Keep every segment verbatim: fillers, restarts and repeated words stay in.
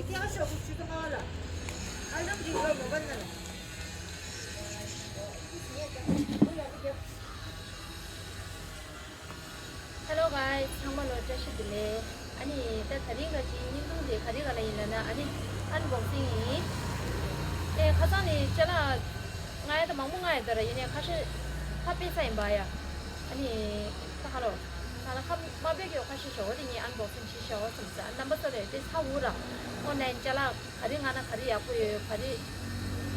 ཡག་ཤོག་གུ་ཆུ་ཚོད་ལྔ་པ་ལ། ཨ་ལམ་གྱི་ཡོད་མོ་པ་ན་ལ། Hello guys, ཚང་མ་ལ་བཀྲ་ཤིས་བདེ་ལེགས། ཨ་ནི་ད་དེ་རིང་ག་ཅིག་བརྙན་ཐུང་དེ་ག་རེ་ག་ལ་ཡིན་ལབ་ན། ཨ་ནི་ཨན་བོག་སིང་ཡིན། ཨེ་ཁ་སང་ནས་ཅ་ལག་ང་ཡ་ད་མང་པོ་ང་ཡ་ད་ར་ཡིན་ནའི་ཁ་ཤས་ཁ་དཔེ་ས་ཡིན་པ་ཡ། ཨ་ནི་ད་ཁ་ལོ་ང་ལ་ཁ་མ་དཔེ་གི་ཁ་ཤས་ཞོག་དེ་ངས་ཨན་བོག་སིང་བྱེད་ཞོག་བསམ་ས། ཨ་རྣམ་པ་ཚོ་ལ་དེ་ཚ་འུ་ར་ཨོན་ལན་ཅ་ལག་ག་རེ་མངགས་ན་ག་རེ་ཡག་པོ་ཡོད། ག་རེ་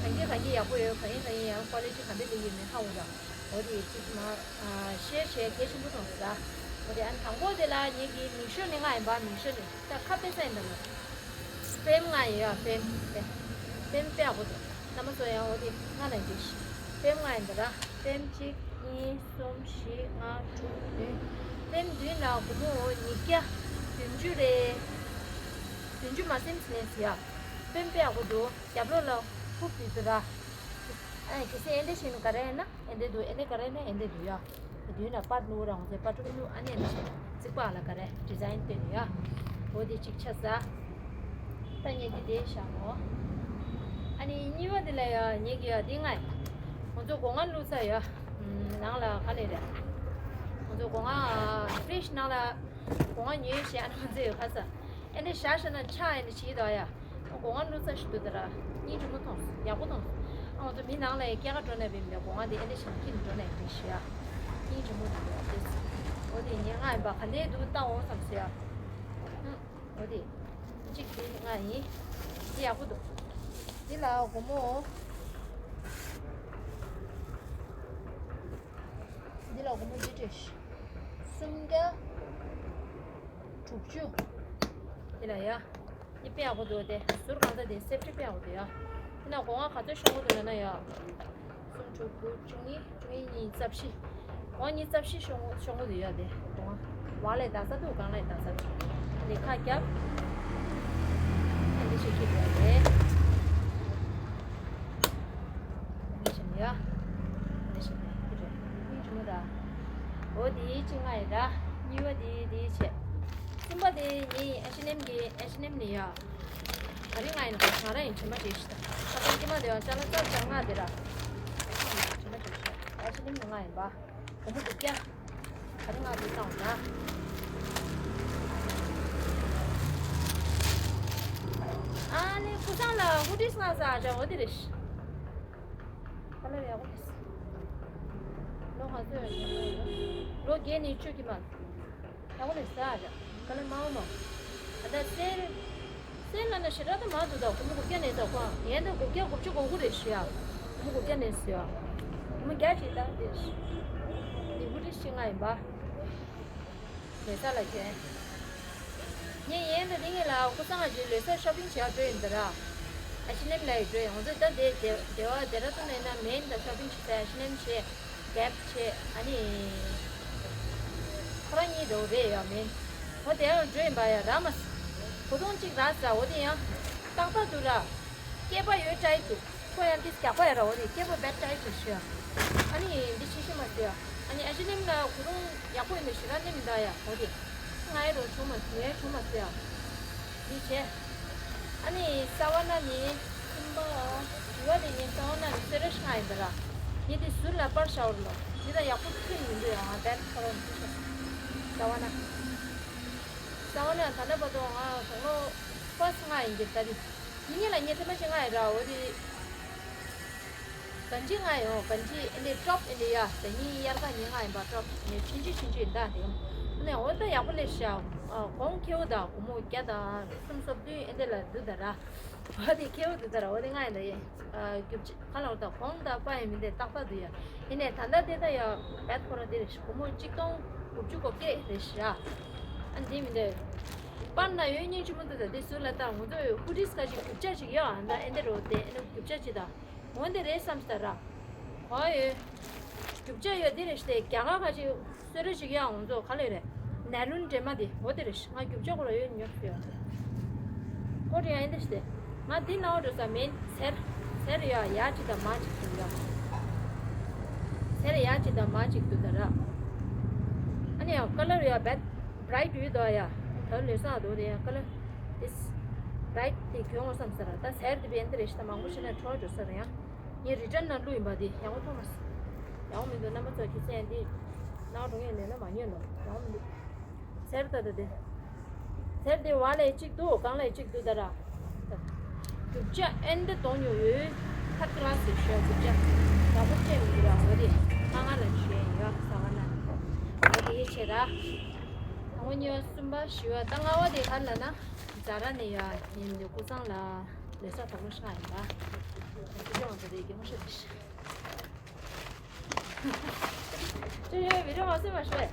གང་གི་གང་གི་ཡག་པོ་ཡོད། གང་ཡིན་གང་ཡིན་ཡང་ཀོ་ལི་ཊི་ག་འདྲ་ལི་ཡོད་མེད་ཧ་འུ་ར། འོ་དེ་གཅིག་མ་ཤེར་བྱས་གལ་ཆེན་པོ་མཐོང་སོང་ད། འོ་དེ་ཨ་ནི་དང་པོ་དེ་ལ་ངེད་ཀྱི་མིག་ཤོག་ནི་ང་ཡིན་པ། མིག་ཤོག་ནི་ད་ཁ་དཔེ་ས་ཡིན་ད་ལ་ཕེམ་ང་ཡིན་ཡ། ཕེམ་ཕེམ་དཔེ་ཡག་པོ་འདུག་རྣམ་པ་ཚོ་ཡང་འོ་དེ་ང་ལ་འདི་ཕེམ་ང་ཡིན་ད་ར། ཕེམ་གཅིག་གཉིས་གསུམ་བཞི་ལྔ་དྲུག་བདུན། ཕེམ་བདུན་ལ་སྒོར་མོ་ཉིས་བརྒྱ་བདུན་ཅུ་རེད། བདུན་ཅུ་མ་ཟིན་ཟིན་ཡ། ཕེམ་དཔེ་ཡག་པོ་འདུག་རྒྱབ་ལོགས་ལ་ཧུབ་བསྡུས་འདུག་ར། ཨ་ནི་གལ་སྲིད་ཨེ་འདྲ་ཞིག་ནི་ག་རེ་ཡིན་ན་ཨེ་འདྲ་འདུག་ཨེ་འདྲ་ག་རེ་ཡིན་ན་ཨེ་འདྲ་འདུག་ཡ། མདུན་ལ་པར་བླུགས་ར་ང་ཚོའི་པར་ཀྲུ་བླུགས། ཨ་ནི་རྩིག་པ་ལ་ག་རེ་ཌི་ཛའིན་སྟོན་ཡ། འོ་དེ་གཅིག་ཆ་ས། ད་ངས་འདི་དེ་བཞག་གོ། ཨ་ནི་གཉིས་པ་དེ་ལ་ཡ་ངེད་ཀྱི་ཡ་འདི་ང་ང་ཚོ་སྒོ་ང་བླུགས་ས་ཡ། ནང་ལ་ག་ལེ་རེད། ང་ཚོ་སྒོ་ང་ཕི་རིཇ་ནང་ལ་སྒོ་ང་ཉོས་བྱས། ཨ་ནི་ང་ཚོ་ཡོད་ཁ་ས། ཨེ་འདྲ་བཞག་བཞག་ན་ཆག་ཨེ་འདྲ་བྱེད་ཀྱི་འདུག་ཡ། སྒོ་ང་བླུགས་ས་ཞིག་འདུག་ད་ར། སྙིང་རྗེ་མོ་མཐོང་སོང་། ཡག་པོ་མཐོང་སོང་། ཨ་ང་ཚོ་མི་ནང་ལ་ཡ་སྐྱེལ་ག་འགྲོ་ནས་བིམ་པའི་སྒོ་ང་དེ་ཨེ་འདྲ་བྱས་ན་ཁྱེར་འགྲོ་ནས་བིམ་ཤི་ཡ། སྙིང་རྗེ་མོ་འདུག་ཡ་དེ། འོ་དེ་ཉེ་ང་ཡིན་པ་ག་འདྲས་འདུག་ལྟ་འོང་བསམ་སོང་ཡ། ཧུམ། འོ་དེ། གཅིག་དེ་ང་ཡིན། དེ་ཡག་པོ་འདུག་དེ་ལ་སྒོར་མོ། འདི་ལ་སྒོར་མོ་འདི་སྤྲད་ཤག་སུམ་བརྒྱ་དྲུག་ཅུ། འདི་ལ་ཡ། འདི་དཔེ་ཡག་པོ་འདུག་སྟེ། ཟུར་གང་ཚ་དེ་སེབ་ཊི་དཔེ་ཡག་པོ་འདུག་ཡ། འདི་ན་སྒོར་ང་ག་ཚོད་ཤོང་གི་འདུག་ལབ་ན་ཡ། སུམ་དྲུག་དགུ་བཅུ་གཉིས། བཅུ་གཉིས་གཉིས་རྩ་བཞི། སྒོར་ང་གཉིས་རྩ་བཞི་ཤོང་གི་ཤོང་གི་འདུག་ཡ། དེ་སྒོར་ང་བ་ལས་ད་ས་འདུག་གང་ལས་ད་ས་འདུག་འདི་ཁ་རྒྱབ། འདི་ཞིག་ཁྱེར་འདུག་སྟེ། འདི་བཞིན་ཡ། འདི་བཞིན་ཡ། འདི་རེད། སྙིང་རྗེ་མོ་ར། འོ་དེའི་གཅིག་ང་ཡི་ར། གཉིས་པ་དེའི་དེའི་བྱས། གསུམ་པ་དེ་ངའི་ཨེ་ཤི་ནེམ་གྱི་ཨེ་ཤི་ནེམ་ནི་ཡ། ག་རེ་ང་ཡིན་ན་ང་ར་ཡིན་དྲི་མ་བྱེད་ཤི་ད། ཁ་སང་དཀྱིལ་མ་དེ་བ་ཅ་ལག་རྩ་ཅང་ང་དེ་ར། དྲི་མ་བྱེད་ཤི་ད། ཨེ་ཤི་ནེམ་ནི་ང་ཡིན་པ། སྒོར་མོ་དགུ་བརྒྱ། ག་རེ་ང་དེ་བཏང་ད། ཨ་ནི་ཁུ་སང་ལ་ཧུ་ཏིས་ང་ས་ཨ་ཅག་འོ་དེ་རེད་ཤི། ཁ་ལ་རེ་ཡག་པོ་རེད། ལོ་ག་ཚོད་ཡོད་ལོ་བརྒྱད་ནས་བཅུ་གི་མ། ཡག་པོ་རེད་ཟ་ཨ་ཅག་ཁ་ལ་མང་མང་། ད་ལྟ་སེལ། སེལ་ལ་ན་ཞེ་དྲག་ད་མང་འདུག་ད་སྒོར་མོ་དགུ་བརྒྱ་ནས་ཟ་ཁོ་ཡན་ད་དགུ་བརྒྱ་དགུ་བཅུ་གོ་དགུ་རེད་ཤི་ཡ། སྒོར་མོ་དགུ་བརྒྱ་ནས་ཟ་ཡ། སྒོར་མོ་བརྒྱ་ཅིག་ད་རེད། ནི་བུ་རེ་ཤི་ང་ཡིན་པ། ལོས་ས་ལ་ཁྱོད། ངས་ཡན་ད་དེ་ངས་ལ་ཁོ་ཚང་ང་ཅིག་ལོས་ས་ཤོ་པིང་བྱེད་ཡ་འགྲོ་ཡིན་ད་ར། ཨ་ཤི་ནེམ་ལ་ཡི་འགྲོ་ཡིན། ང་ཚོ་ད་དེ་དེ་དེ་བ་དེ་ར་ཏུ་ནས་ན་མེན་ད་ཤོ་པིང་བྱེད་ས་ཨ་ཤི་ནེམ་བྱེད། གེབ་བྱེད། ཨ་ནི་ཁོ་རང་གཉིས་འགྲོ་རེད་ཡ་མེན། ཁོ་དེ་ཡང་འགྲོ་ཡིན་པ་ཡ་ར་མ་སི། གོ་ཐོང་གཅིག་ར་ས་འོ་དེ་ཡང་ཏག་ཏག་འདུག་ར། སྐེད་པ་ཡོད་ཀྲའི་འདུག་ཁོ་ཡང་འདི་རྒྱག་པ་ཡ་ར་འོ་རེད། སྐེད་པ་བེད་ཀྲའི་འདུག་ཤི་ཡ། ཨ་ནི་འདི་ཤི་ཤི་མ་ཟེར་ཡ། ཨ་ནི་ཨ་ཤི་ནེམ་ལ་གོ་ཐོང་ཡག་པོ་ཡིན་ནོ་ཞེ་དྲག་ནི་མི་འདུག་ཡ་འོ་རེད། ང་ཡི་རོ་བྱུང་མ་ངའི་བྱུང་མ་ཟེར་ཡ། འདི་བྱས། ཨ་ནི་ས་བ་ན་ནི་སིམ་པ། དྲི་བ་དེ་ནི་ས་བ་ན་ནི་སེ་ར་ཤི་ང་ཡིན་ད་ར། ངས་འདི་ཟུར་ལ་པར་ཤའོར་ལོ། འདི་ལ་ཡག་པོ་ཁྱོད་མི་འདུག་ཡ། ང་བེད་ཁོ་རང་འདི་ཤ། ས་བ་ན། ས་བ་ན་ད་ལྟ་བར་དུ་ང་དགུང་ལོ་ཕ་སི་ང་ཡིན་གྱི་ད་རེད། ཉིན་ཉིན་ལ་ཉིན་ཐེངས་མ་གཅིག་ང་ཡི་ར་འོ་དེ། གན་ཇི་ང་ཡོང་གན་ཇི་ཨེ་འདྲའི་ཀྲོབ་ཨེ་འདྲའི་ཡ་དེ་ཉིན་དབྱར་ཁ་ཉིན་ང་ཡིན་པ་ཀྲོབ་ཨེ་འདྲའི་ཆུང་ཆུང་ཆུང་ཆུང་ཡིན་ད་དེ་གམ། ཨ་ནི་འོ་ད་ཡག་པོ་ལས་ཤ། གོང་ཁེའུ་དང་སྒོར་མོ་བརྒྱ་དང་གསུམ་སོ་བདུན་ཨེ་འདྲ་ལ་འདུག་ད་ར། འོ་དེ་ཁེའུ་འདུག་ད་ར་འོ་དེ་ང་ཡིན་ད་ཡེ། རྒྱུ་ཆ་ག་ལ་འོ་ད་གོང་ད་པ་ཡིན་མིན་དེ་ཏག་ཏག་འདུག་ཡ། ཡིན་ནའི་ད་ལྟ་དེ་ད་ཡ་བེད་ཁོ་ར་དེ་རེད་ཤ། སྒོར་མོ་གཅིག་སྟོང་དགུ་བཅུ་གོ་བརྒྱད་རེད་ཤ། ཨ་ནི་དེ་མིན་དེ། པར་ན་ཡོད་སྙིང་རྗེ་མོ་འདུག་ད་དེ་ཟུར་ལ་ད་ང་ཚོ་ཧུ་ཏིས་ཁ་ཅིག་རྒྱུ་ཆ་ཅིག་ཡོད་ཨ་ད་ཨེ་འདྲ་རོ་དེ་ཨེ་ནུ་རྒྱུ་ཆ་ཅིག་ད། འོན་ཏེ་རེད་བསམ་ས་ར། གོ་ཡོད། རྒྱུ་ཆ་ཡོད་དེ་རེད་ཤ་དེ་རྒྱ་གར་ཁ་ཅིག་གསོལ་རས་ཤིག་ཡང་འོང་ཚོ་ག་ལེ་རེད། ནེ་ལུན་འདྲེས་མ་དེ་འོ་དེ་རེད་ཤ། ང་རྒྱུ་ཆ་ཁོ་ར་ཡོད་ཉོ་ཤི་ཡོད། ཁོ་རེ་ཡང་ཨེ་འདི་ཤི་དེ། ང་འདི་ནང་འགྲོ་ས་མིན་ཟེར། ཟེར་ཡ་ཡ་ཅིག་དང་མ་ཅིག་འདུག་ཡ། ཟེར་ཡ་ཅིག་དང་མ་ཅིག་འདུག་ད་ར། ཨ་ནི་ཡང་ཀ་ལར་ཡ་བེད་བྷ་རའིཊ་ཡོད་དོ་ཡ། ད་ལོས་སང་འདུག་དེ་ཡང་ཀ་ལར། ཨིས། རའིཊ་དེ་གྱོན་དགོས་བསམ་ཟེར། ད་ཟེར་དེ་བས་འདི་རེད་ཤི། ད་མང་པོ་ཞིག་ནས་འཕྲོ་འགྲོ་ས་རེད། ཡང་ངས་རི་ཊརན་ནང་བླུགས་ཡིན་པ། དེ་ཡག་པོ་མཐོང་མ་སོང་། ཡག་པོ་མི་འདུག་རྣམ་པ་ཚོ་ཁྱེད་ཚོས་འདི་ནང་འགྲོ་ངེས་མེད་ན་མ་ཉོས་ལོ། ཡག་པོ་མི་འདུག་ཟེར་ད་ད་དེ། ཟེར་དེ་བ་ལས་གཅིག་འདུག་སྒང་ལས་གཅིག་འདུག་ད་ར། རྒྱུ་ཆ་ཨེ་འདྲ་གཏོང་མྱོང་ཡོད། ཐར་ཀི་ལ་སི་ཞོ་རྒྱུ་ཆ་ཡག་པོ་སྤྲད་མི་འདུག་ར། འོ་དེ་ང་ང་ལ་ཞུ་ཡ་ཡོད་ས་ག་ན། འོ་དེ་ཡེ་ཆེ་ར། དང་པོ་གཉིས་པ་གསུམ་པ་བཞི་པ། ད་ལྔ་པ་དེ་ག་ལ་ན། ཛ་ར་ནས་ཡ་ཡིན་འདུག་ཀུ་ཚང་ལ་ལས་ས་དོག་ལོ་ཤ་ཡིན་པ། ཁྱེད་ཚོ་ང་ཚོ་དེ་གི་མོ་ཤ་དེ་ཤ། ཅི་ཡོད་བི་ཌིའོ་མ་བཟོས་མ་ཤོད།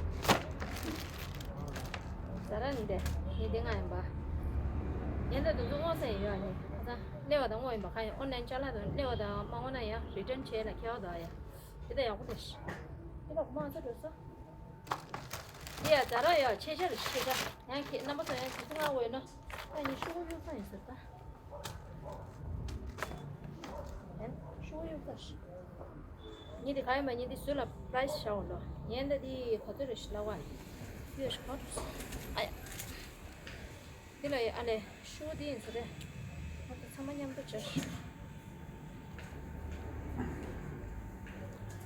ཛ་ར་ནི་དེ་ནི་དེ་ང་ཡིན་པ། ཡན་ད་དུ་ཚོ་སྔོ་སེ་ཡོད་ནི་ཁ་སང་སླེབས་པ་དང་སྔོ་ཡིན་པ། ག་ཡིན་ཨོན་ལན་ཅ་ལག་དང་སླེབས་པ་དང་མ་སྔོ་ན་ཡང་རི་ཊན་བྱས་ལ་ཁྱེར་བ་དང་ཡ། དེ་ད་ཡག་པོ་རེད། དེ་ལ་གོ་མ་ཚོ་འགྲོ་སོ། དེ་ཡ་ཛ་ར་ཡ་ཆེ་ཆེ་རེད་ཆེ་ཆེ། ཡང་ཁྱེད་རྣམ་པ་ཚོ་ཡང་དུ་ཚོ་ང་འོས་ནོ། ཨ་ནི་ཤུ་གུ་ཡོད་ས་ཡིན་ཟེར་ད། ཨན་ཤུ་གུ་ཡོད་ས་ཤི། ཉིན་དེ་ག་ཡིན་པ་ཉིན་དེ་སུ་ལ་པ་རའི་སི་བྱ་འོ་ལོ། ཉན་ད་དེ་ག་ཚོད་རེད་ཤི་ལ་བ་ཡིན། ཡོད་ཤི་ག་འགྲོ་སོང་། ཨ་ཡ། དེ་ལ་ཡ་ཨ་ལེ་ཤུ་གུ་དེ་ཡིན་ས་རེད། ང་ཚོ་ཚང་མ་མཉམ་དུ་བྱ་ཤི།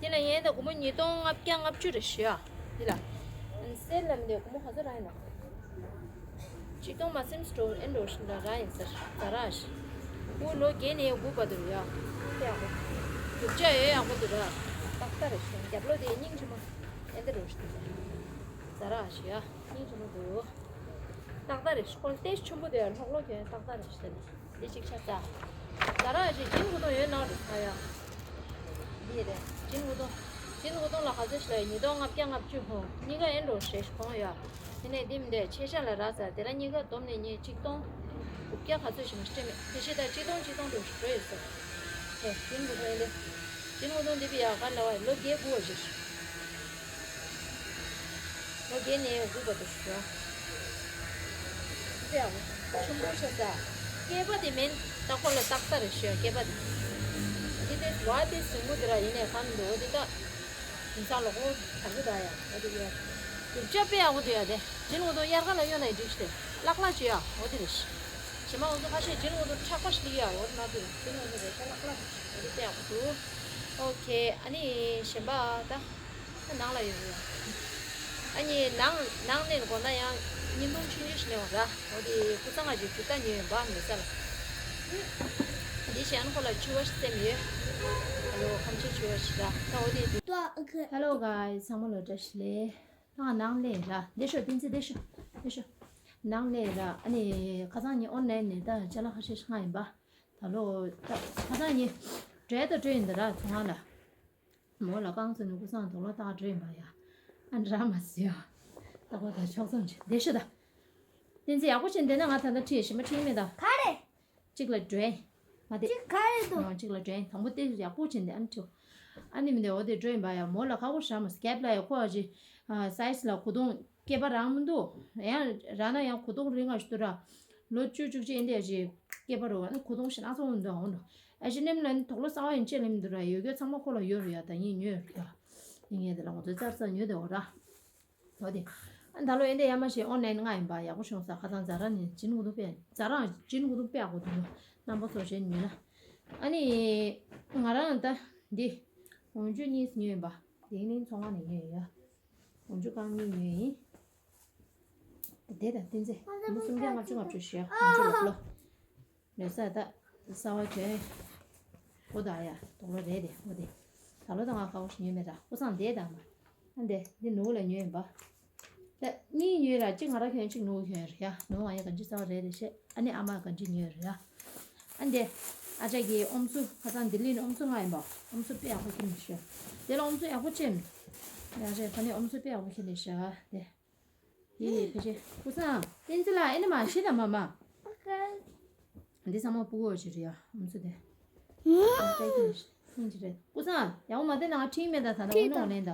དེ་ལ་ཡན་ད་སྒོར་མོ་ཉིས་སྟོང་ལྔ་བརྒྱ་ལྔ་བཅུ་རེ་ཞུ་ཡ། དེ་ལ་སེལ་ལམ་དེ་སྒོར་མོ་ག་ཚོད་རག་ཡིན་ན། ཆིག་སྟོང་མ་ཟིན་སྤྲོ་ཨེ་འགྲོ་ཤི་ལ་རག་ཡིན་ཟེར་ད་རག་ཤི། ཨུ་ལོ་བརྒྱད་ནས་དགུ་བར་དུ་རེད་ཡ། དེ་ཡག་པོ། རྒྱུ་ཆ་ཡོད་ཡག་པོ་འདུག་ར། ཏག་ཏག་རེད་ཤི། རྒྱབ་ལོགས་དེ་སྙིང་རྗེ་མོ་ཨེ་འདི་འགྲོ་ཤི་འདུག་ད་རག་ཤི་ཡ། སྙིང་རྗེ་མོ་འདུག་ཏག་ཏག་རེད་ཤི། ཁོ་ལ་ཏེ་ཆུན་པོ་དེ་ཡ་ལྷོག་ལྷོག་གྱོན་ཏག་ཏག་རེད་ཤི། དེ་ཅིག་ཆ་ས། ད་རང་ཞིག་ཇིན་གོ་ཏོང་ཡོད་ནང་རུ་ས་ཡ། འདི་རེད། ཇིན་གོ་ཏོང་། ཇིན་གོ་ཏོང་ལ་ག་ཚོད་ཞིག་ལ་ཉིས་སྟོང་ལྔ་བརྒྱ་ལྔ་བཅུ་ཧོ། གཉིས་ཀ་ཨེ་འགྲོ་ཞེས་གོང་ཡ། དེ་ནས་འདི་མི་འདྲ་ཆེ་ཤ་ལ་རག་ས་དེ་ར་གཉིས་ཀ་བསྡོམས་ནས་ཉིས་ཆིག་སྟོང་དགུ་བརྒྱ་ག་ཚོད་ཞིག་མ་སྤྲད་མེད། དེ་ཤི་ད་ཆིག་སྟོང་ཆིག་སྟོང་འགྲོ་ཞིག་འགྲོ་ཡོད་ས། ཧེ་ཇིན་གོ་ཏོང་ཨེ་ལེ། ཇིན་གོ་ཏོང་འདི་བི་ཡ་ག་ལ་བ་ལོ་བརྒྱད་དགུ་བ་ཞིག་ལོ་བརྒྱད་ནས་དགུ་བར་དུ་ཞུ། དེ་ཡང་ཆུང་པོ་ཤ་ཚ། སྐེད་པ་དེ་མིན་ད་ཁོ་ལ་ཏག་ཏག་རེད་ཞུ་སྐེད་པ་དེ། དེ་དེ་བ་དེ་ཟིང་མོ་དེ་ར་ཡིན་ནས་གང་འདུག་འོ་དེ་ད། དེང་སང་ལོག་ལོ་དར་གི་ད་ཡ་འོ་དེ་ཡ། རྒྱུ་ཆ་དཔེ་ཡག་པོ་འདུག་ཡ་དེ། ཇིན་འོ་དོ་དབྱར་ཁ་ལ་གཡོན་ན་ཡི་འགྲིག་ཤི་ལག་ལག་ཅི་ཡ་འོ་དེ་རེད་ཤི། ཞེ་མ་འོ་དོ་ཁ་ཤས་ཇིན་འོ་དོ་ཁྲག་པ་ཤི་ལི་ཡ་འོ་དེ་མ་འདུག་ཇིན་འོ་དོ་རེད་ཤ་ལག་ལག་འོ་དེ་དཔེ་ཡག་པོ་འདུག་ཨོ་ཁེ་ཨ་ནི་གཞན་པ་ད། ནང་ལ་ཡོད་རེད། ཨ་ནི་ནང་ནང་ནས་དགོས་ན་ཡང་བརྙན་ཐུང་ཆུང་ཆུང་ཞིག་ལེན་བ་ར། འོ་དེ་སྐུ་ཚང་ང་ཞིག་ཇུ་ཏ་ཉོས་ཡོད་པ་མེད་ས་ལ། འདི་གཞན་ཁོ་ལ་ཆུ་བ་ཞིག་སེམས་ཡོད། ཨ་ལོ་ཁམ་ཆེ་ཆུ་བ་ཞིག་ར་ད་འོ་དེ་དུ། Hello guys ཚང་མ་ལོ་བཀྲ་ཤིས་ལེ། ད་ནང་ལས་ར་འདི་ཤོ་བསྟན་འཛིན་འདི་ཤོ་འདི་ཤོ། ནང་ལས་ར་ཨ་ནི་ཁ་སང་ཉིན་ཨོན་ལན་ནས་ད་ཅ་ལག་ཁ་ཤས་ཤིག་ང་ཡིན་པ། ད་ལོ་ད་ཁ་སང་ཉིན་འབྲས་ད་སྤྲོད་ཡིན་ད་ར་ཚོང་ཁང་ལ། མོ་ལ་རྐང་བཙུགས་ནས་ཀུ་སང་དོག་ལོ་ཏག་འགྲོ་ཡིན་པ་ཡ། ཨ་འདྲ་མ་ཟེར་ཡ། ཏག་པ་དང་ཕྱོགས་མཚུངས་བྱས་བསྡད་ཤོག་ད། བསྟན་འཛིན་ཡག་པོ་བྱས་བསྡད་ན་ང་ད་ལྟ་ཁྲིད་ཞིམ་པ་ཁྲིད་མེད་ད། ག་རེ། གཅིག་ལ་འགྲོ་ཡིན། མ་བསྡད། གཅིག་ག་རེ་འདུག་ཨོ་གཅིག་ལ་འགྲོ་ཡིན་དང་པོ་དེ་ཡག་པོ་བྱས་བསྡད་ཨ་ནི་ཁྲིད། ཨ་ནི་མི་འདི་འོ་དེ་འགྲོ་ཡིན་པ་ཡ་མོ་ལ་ཁག་པོ་ཞག་མ་སྐེབ་ལ་ཡ་ཁོ་ཨ་ཅི། སའི་ཛི་ལ་གོ་དུང་། སྐེད་པ་རང་མི་འདུག་ཡང་རང་ན་ཡང་གོ་དོག་རིང་ང་ཞིག་ཏུ་ར། ལོ་བཅུ་བཅུ་གཅིག་ཨིན་དེ་ཞིག་སྐེད་པ་རུ་ཨ་ནི་གོ་དོག་ཞིག་སྣ་ཚོགས་འདུག་འོ་འདུག་ཨ་ཞི་ནེམ་ལ་ནི་དོག་ལོ་གསར་བ་ཡིན་ཅེས་ལེམ་འདུག་ར་ཡོད་རྒྱུ་ཚང་མ་ཁོ་ལ་ཡོད་རེད་ཡ་ད་ཡིན་ཉོས་རེད་ཡ། ཡིན་ངེས་དེ་ལ་ང་ཚོའི་རྩར་རྩར་ཉོས་དེ་འོ་ར། འོ་དེ། ཨ་ད་ལོ་ཨིན་དེ་ཡ་མ་ཞིག་ཨོན་ལན་ང་ཡིན་པ་ཡག་པོ་བྱུང་ས་ཁ་ཚང་ཛ་ར་ནི་ཇིན་གོ་དོག་དཔེ་ཛ་ར་ཇིན་གོ་དོག་དཔེ་ཡག་པོ་འདུག་རྣམ་པ་ཚོ་བྱས་ཉོས་ན། ཨ་ནི། ང་རང་ད་འདི། འོན་ཇུ་གཉིས་ཉོས་ཡིན་པ། དེ་ནི་ཚོང་ཁང་ནས་ཉོས་ཡོད་ཡ། འོན་ཇུ་རྐང་གཉིས་ཉོས་ཡིན། དེ་དང་བསྟན་འཛིན་མི་སུམ་བརྒྱ་ལྔ་བཅུ་ལྔ་བཅུ་ཞུ་ཡ་འོན་ཇུ་ལོག་ལོ། མེད་ས་ད་གསར་བ་གྱོན། འོ་ད་ཡ་དོག་ལོ་རེད་དེ་འོ་དེ། ད་ལོ་ད་ང་ཁ་བོ་ཞིག་ཉོས་མེད་ད་ཀུ་སང་དེ་དང་མ། ཨ་འདེ་འདི་ནུ་ལ་ཉོས་ཡིན་པ། ད་གཉིས་ཉོས་ར་གཅིག་ང་ར་གྱོན་གཅིག་ནུ་གྱོན་རེད་ཡ་ནུ་ང་ཡ་ག་འཇི་གསར་བ་རེད་རེད་ཤེས་ཨ་ནི་ཨ་མ་ག་འཇི་ཉོས་རེད་ཡ། ཨ་འདེ། ཨ་ཅག་གི་ཨོམ་སུ་ཁ་སང་ལྡི་ལི་ནས་ཨོམ་སུ་ང་ཡིན་པ་ཨོམ་སུ་དཔེ་ཡག་པོ་ཁྱེར་ནས་ཤོག་དེ་ལ་ཨོམ་སུ་ཡག་པོ་ཅན། ཡ་རེད་ད་ནི་ཨོམ་སུ་དཔེ་ཡག་པོ་ཁྱེར་ནས་ཤོག་དེ། ཡེ་ཡེ་ཕལ་ཆེར་ཀུ་སང་བསྟན་འཛིན་ལ་ཨེ་ནི་མ་ཤི་ད་མ་མ། འདི་ཚང་མ་སྤུ་གུ་ཅིག་རེད་ཡ་ཨམ་སུ་དེ། ཨ་ཏའི་ཀི་ནི་ཤི་ཅི་རེད་ཀུ་སང་ཡག་པོ་མ་བསྟན་ན་ང་ཁྲིད་མེད་ད་ད་ད་འོ་ནི་འོ་ལེན་ད།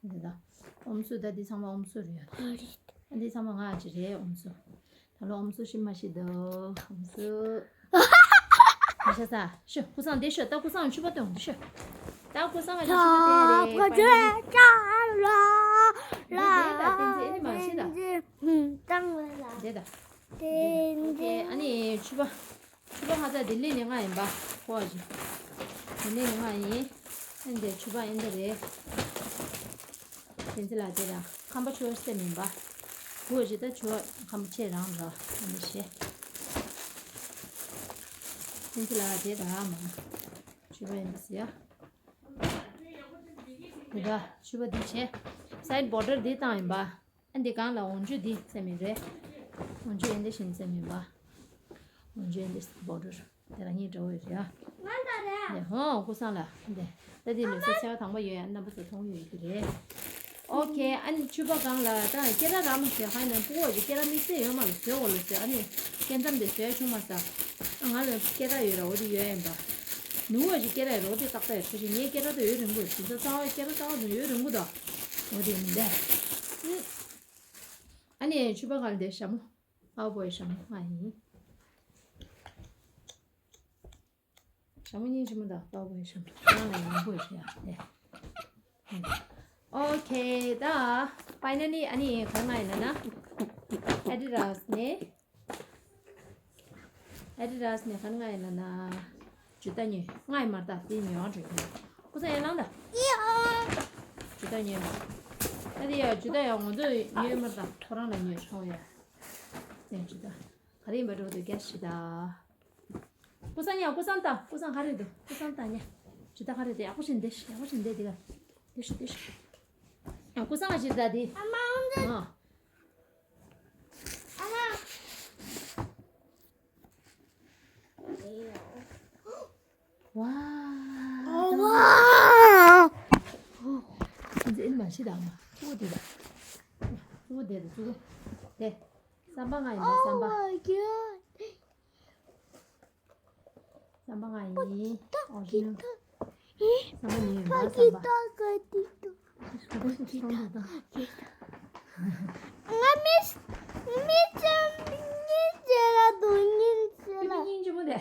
འདི་ད། ཨམ་སུ་ད་འདི་ཚང་མ་ཨམ་སུ་རེད་ཡ། འདི་ཚང་མ་ང་ཅི་རེད་ཨམ་སུ། ད་ལོ་ཨམ་སུ་ཤི་མ་ཤི་འདུག་ཨམ་སུ། མ་ཤ་ས་ཤོ་ཀུ་སང་འདི་ཤོ་ད་ཀུ་སང་ཕྱུ་པ་སྟོན་འདི་ཤོ། ད་ཀུ་སང་ང་ཅི་ཕྱུ་པ་སྟོན་རེད་པ་ནི། འདི་འདི་ད་བསྟན་འཛིན་ཨེ་ནི་མ་ཤི་ད། འདི་ད། དེ་ཨོ་ཁེ། ཨ་ནི་ཕྱུ་པ། ཕྱུ་པ་ཧ་ཙ་དེ་ལས་ནི་ང་ཡིན་པ། ཁོ་བ་ཞིག་དེ་ལས་ནི་ང་ཡིན། ཨ་ནི་དེ་ཕྱུ་པ་ཨེ་འདི་རེད། བསྟན་འཛིན་ལགས་དེ་ར་ཁམས་པ་ཕྱུ་པ་སེམས་ཡིན་པ། ཁོ་བ་ཞིག་ད་ཕྱུ་པ་ཁམས་པ་ཆེ་རང་ར། ཨ་ནི་ཤེ། བསྟན་འཛིན་ལགས་དེ་ད་མ། ཕྱུ་པ་ཡིན་པ་ཟེར་ཡ། དེ་ད་ཕྱུ་པ་འདི་བྱས། སའིཌ་བོར་ཌར་འདི་བཏང་ཡིན་པ། ཨ་འདི་སྒང་ལ་འོག་འཇུག་འདི་བཙེམ་ཡིན་རེད། འོག་འཇུག་ཨེ་འདི་བཞིན་བཙེམ་ཡིན་པ། འོག་འཇུག་ཨེ་འདི་བོར་ཌར་དེ་རང་ཉིད་འདྲ་བོ་ཡོད་རེད་ཨ། ང་ད་རེད། འདི་ཧོ་ཀུ་སང་ལ་འདི། ད་འདི་ལོ་ས་ཆ་བ་དང་པོ་ཡོད་ཡ། རྣམ་པ་ཚོ་མཐོང་ཡོད་ཀྱི་རེད། ཨོ་ཁེ། ཨ་ནི་ཕྱུ་པ་སྒང་ལ་ད་སྐེ་རགས་རག་མ་ཟེར་ཧ་ཡིན་ན་སྤུ་གུ་གི་སྐེ་རགས་དམིགས་བསལ་ཡོད་མ་ལ་བཟོས་འོ་ལ་བཟོས། ཨ་ནི་སྐེ་མཚམས་དེ་བཟོས་བྱུང་མ་ས། ང་ལ་སྐེ་རགས་ཡོད་ར་འོ་དེ་ཡོད་ཡིན་པ། ནུ་བ་ཞིག་སྐེ་རགས་རོ་དེ་ཏག་ཏག་ཡོད་ཆ་ཞིག་ངའི་སྐེ་རགས་དེ་ཡོད་རིང་པོ་ཡོད། དེ་ཚོ་རྩ་བ་སྐེ་རགས་རྩ་བ་དེ་ཡོད་རིང་པོ་དོ། འོ་དེ་མི་འདས། ཨ་ནི་ཕྱུ་པ་ག་ལ་དེ་ཞྭ་མོ། ཨའོ་བོའི་ཞྭ་མོ་ང་ཡིན། ཞྭ་མོ་སྙིང་རྗེ་མོ་དང་ལྟོགས་པའི་ཞྭ་མོ་རང་ལ་ཡང་པོ་ཞེས་ཡ་ལས། ཨོ་ཁེ། ད་ཕའི་ན་ལི་ཨ་ནི་ག་རེ་ང་ཡིན་ན་ན། ཨེ་ཌི་ཌ་སི་ནས། ཨེ་ཌི་ཌ་སི་ནས་ག་རེ་ང་ཡིན་ན་ན། ཇུ་ཏ་ཉོས། ང་ཡི་མར་ད་དེ་ཉོ་བ་འགྲོ་གི། ཁོ་ཚ་ཡན་ལང་ད། ཇུ་ཏ་ཉོས་མ། ད་དེ་ཡ་ཇུ་ཏ་ཡ་ང་ཚོ་ཉོས་མར་ད་ཁོ་རང་ལ་ཉོས་ཆོག་ཡ། དེ་ཇུ་ཏ། ག་རེ་ཡིན་པ་འགྲོ་འདུག་རྒྱ་ཞིག་ད། ཀུ་སང་ཉ། ཀུ་སང་ལྟ། ཀུ་སང་ག་རེ་འདུག་ཀུ་སང་ལྟ་ཉ། ཇི་ལྟ་ག་རེ་འདུག་ཡག་པོ་ཞིག་འདེ་ཤི། ཡག་པོ་ཞིག་འདེ། འདི་ག་འདེ་ཤི། འདེ་ཤི། ཨ། ཀུ་སང་ང་ཞིག་ལྟ་འདི། ཨ་མ། ཨ་མ། ཝ། ཝ། འདི་ཨིན་མ་ཤི་ད་མ། ཙུ་གུ་འདི་ད། ཙུ་གུ་འདི་ད་ཙུ་གུ། འདི། ཟམ་པ་ང་ཡིན་པ། ཟམ་པ། ཟམ་པ་ང་ཡིན། ཨོ་ཤི་ནུ། ཟམ་པ་ཉོས་ཡིན་པ། ཟམ་པ། ང་མི་མི་ཅམ་ཉིན་ཅེ་ར་དུ་ཉིན་ཅེ་ར། སྙིང་རྗེ་མོ་དེ།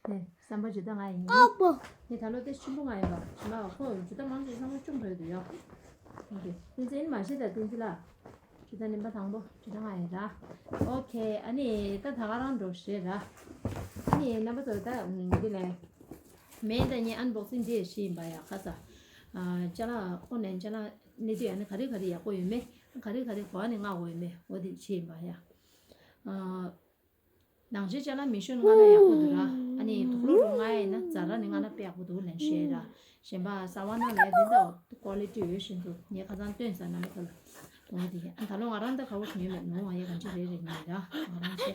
དེ་ཟམ་པ་ཇི་ལྟ་ང་ཡིན། ཨ་པོ། ངས་ད་ལོ་དེ་ཆུན་པོ་ང་ཡིན་པ། ཇི་མ་ཁོ་ཇི་ལྟ་མང་ཆེ་ཚང་མ་ཅུང་འགྲོ་ཡི་འདུག་ཡོ། ཨོ་ཁེ། བསྟན་འཛིན་མ་ཤེས་ད་བསྟན་འཛིན་ལ། ཇི་ལྟ་ནིམ་པ་དང་པོ་ཇི་ལྟ་ང་ཡིན་ར། ཨོ་ཁེ། ཨ་ནི་ད་ད་ག་རང་འགྲོ་ཤེས་ར། ཨ་ནི་རྣམ་པ་ཚོ་ད་འདི་ལས། མེད་ད་ངས་ཨན་བོག་སིང་འདི་ཤེས་ཡིན་པ་ཡ། ཁ་ས། ཅ་ལག་ཨོ་ནན་ཅ་ལག་གནས་དུས་ཨ་ནི་ག་རེ་ག་རེ་ཡག་པོ་ཡོད་མེད། ག་རེ་ག་རེ་གོ་ཨ་ནི་མངགས་དགོས་ཡོད་མེད། འོ་དེ་ཤེས་ཡིན་པ་ཡ། ནང་ཆེན་ཅ་ལག་མི་ཤོན་ང་ལ་ཡག་པོ་འདུག་ར། ཨ་ནི་དུག་ལོག་རུ་ང་ཡིན་ན་ཛ་ར་ནི་ང་ལ་དཔེ་ཡག་པོ་འདུག་ལན་ཤེས་ར། གཞན་པ་ས་བ་ན་ལས་དེ་ཚོ་ཀོ་ལི་ཊི་ཡོད་བཞིན་དུ་ངས་ཁ་སང་སྟོན་ས་རྣམ་པ་ཚོ་ལ། འོ་དེ་ཨ་ད་ལོ་ང་རང་ད་ག་བོ་ཉོས་མེད་ནོ། ང་ཡ་གང་ཅི་རེ་རེ་ཉོས་ར། ང་རང་ཆེ་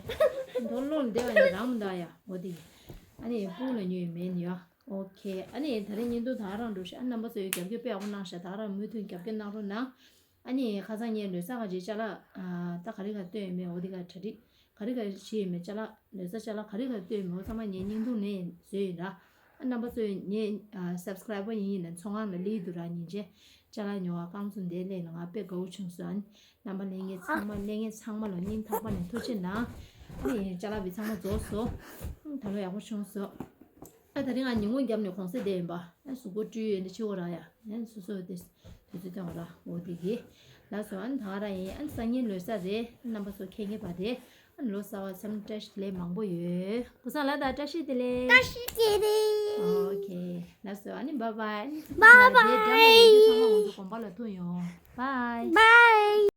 མདོ་ལོག་འདེ་བ་ནི་རང་མི་འདའ་ཡ། འོ་དེ་ཨ་ནི་སྤུ་ལ་ཉོས་མེད་ནི་ཡ། ཨོ་ཁེ། ཨ་ནི་ད་རིང་བརྙན་ཐུང་ད་རང་འགྲོ་ཤག་ཨ་རྣམ་པ་ཚོ་ཡོད་རྒྱབ་སྐྱོར་དཔེ་ཡག་པོ་གནང་ཤག་ད་རང་མུ་མཐུད་རྒྱབ་སྐྱོར་གནང་རོགས་གནང་། ཨ་ནི་ཁ་སང་ངས་ལོ་གསར་ག་རེ་ཅ་ལག་ཨ་ད་ག་རེ་ག་སྟོན་ཡོད་མེད། འོ་དེ་ག་གྲ་སྒྲིག་ག་རེ་ག་བྱས་ཡོད་མེད། ཅ་ལག་ལོ་གསར་ཅ་ལག་ག་རེ་ག་སྟོན་ཡོད་མེད། འོ་ཚང་མ་ངས་བརྙན་ཐུང་ནས་བཟོས་ཡིན་ར། ཨ་རྣམ་པ་ཚོས་ངའི་ཨ་སབ་སི་ཀ་རའི་བར་ཡིན་ཡིན་ན་ཚོང་ཁང་ལ་སླེབས་འདུག་ར། ཉིན་བྱེད་ཅ་ལག་ཉོ་བ་རྐང་ཚུགས་འདི་སླེབས་ན་ང་དཔེ་དགའ་བོ་བྱུང་སོང་། ཨ་ནི་རྣམ་པ་ལྷན་རྒྱས་ཚང་མ་ལྷན་རྒྱས་ཚང་མ་ལ་སྙིང་ཐག་པ་ནས་ཐུགས་རྗེ་གནང་། ཨ་ནི་ཅ་ལག་བི་ཚང་མ་རྫོགས་སོང་། ད་ལོ་ཡག་པོ་བྱུང་སོང་། ཨ་ད་རིང་ང་ཉིན་གུང་རྒྱབ་ནས་གུང་སེང་བསྡད་ཡིན་པ། ཨ་གཟུགས་པོ་བཀྲུས་ཡོད་འདི་ཕྱི་བོ་ར་ཡ། ཨ་སོ་སོ་དེ་དུས་ཚོད་སྟོན་པ་ར། འོ་དེ་གི་ལགས་སོ། ཨ་ནི་ད་ག་ར་ཡིན། ཨ་ནི་སང་ཉིན་ལོ་གསར་རེད། ཨ་རྣམ་པ་ཚོ་ཁེ་ངེས་པ་རེད། ཨ་ནི་ལོ་གསར་བ་འཚམས་བཀྲ་ཤིས་བདེ་ལེགས་མང་པོ་ཡོད། ཀུ་སང་ལགས་ད་བཀྲ་ཤིས་བདེ་ལེགས། བཀྲ་ཤིས་བདེ་ལེགས། ཨོ་ཁེ། ལགས་སོ། ཨ་ནི་བཱའི་བཱའི། བཱའི་བཱའི། ང་རེད་འགྲམ་ལ་ཡོད་རྒྱུ་ཚང་མ་ང་ཚོ་དགོན་པ་ལ་ཐུག་ཡོང་། བཱའི། བཱའི།